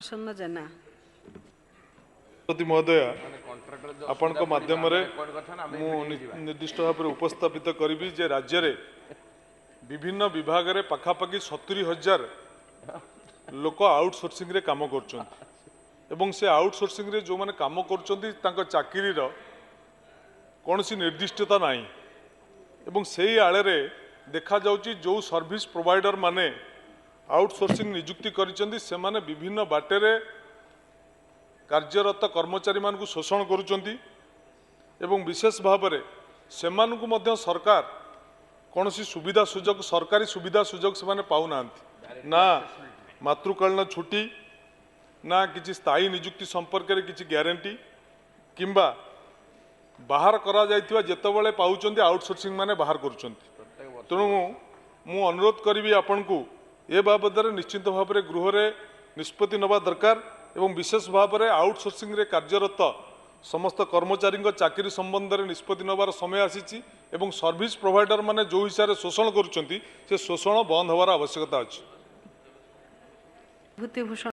ପ୍ରସନ୍ନ ଜେନା। ସଭାପତି ମହୋଦୟା, ଆପଣଙ୍କ ମାଧ୍ୟମରେ ମୁଁ ନିର୍ଦ୍ଦିଷ୍ଟ ଭାବରେ ଉପସ୍ଥାପିତ କରିବି ଯେ ରାଜ୍ୟରେ ବିଭିନ୍ନ ବିଭାଗରେ ପାଖାପାଖି 70,000 ଲୋକ ଆଉଟସୋର୍ସିଂରେ କାମ କରୁଛନ୍ତି ଏବଂ ସେ ଆଉଟସୋର୍ସିଂରେ ଯେଉଁମାନେ କାମ କରୁଛନ୍ତି, ତାଙ୍କ ଚାକିରିର କୌଣସି ନିର୍ଦ୍ଦିଷ୍ଟତା ନାହିଁ। ଏବଂ ସେଇ ଆଳରେ ଦେଖାଯାଉଛି, ଯେଉଁ ସର୍ଭିସ ପ୍ରୋଭାଇଡର ମାନେ ଆଉଟସୋର୍ସିଂ ନିଯୁକ୍ତି କରିଛନ୍ତି, ସେମାନେ ବିଭିନ୍ନ ବାଟରେ କାର୍ଯ୍ୟରତ କର୍ମଚାରୀମାନଙ୍କୁ ଶୋଷଣ କରୁଛନ୍ତି ଏବଂ ବିଶେଷ ଭାବରେ ସେମାନଙ୍କୁ ମଧ୍ୟ ସରକାର କୌଣସି ସୁବିଧା ସୁଯୋଗ, ସରକାରୀ ସୁବିଧା ସୁଯୋଗ ସେମାନେ ପାଉନାହାନ୍ତି। ନା ମାତୃକାଳୀନ ଛୁଟି, ନା କିଛି ସ୍ଥାୟୀ ନିଯୁକ୍ତି ସମ୍ପର୍କରେ କିଛି ଗ୍ୟାରେଣ୍ଟି, କିମ୍ବା ବାହାର କରାଯାଇଥିବା ଯେତେବେଳେ ପାଉଛନ୍ତି, ଆଉଟସୋର୍ସିଂ ମାନେ ବାହାର କରୁଛନ୍ତି। ତେଣୁ ମୁଁ ଅନୁରୋଧ କରିବି ଆପଣଙ୍କୁ, ଏ ବାବଦରେ ନିଶ୍ଚିତ ଭାବରେ ଗୃହରେ ନିଷ୍ପତ୍ତି ନେବା ଦରକାର ଏବଂ ବିଶେଷ ଭାବରେ ଆଉଟସୋର୍ସିଂରେ କାର୍ଯ୍ୟରତ ସମସ୍ତ କର୍ମଚାରୀଙ୍କ ଚାକିରି ସମ୍ବନ୍ଧରେ ନିଷ୍ପତ୍ତି ନେବାର ସମୟ ଆସିଛି ଏବଂ ସର୍ଭିସ ପ୍ରୋଭାଇଡର ମାନେ ଯେଉଁ ହିସାବରେ ଶୋଷଣ କରୁଛନ୍ତି, ସେ ଶୋଷଣ ବନ୍ଦ ହେବାର ଆବଶ୍ୟକତା ଅଛି। ବିଭୂତିଭୂଷଣ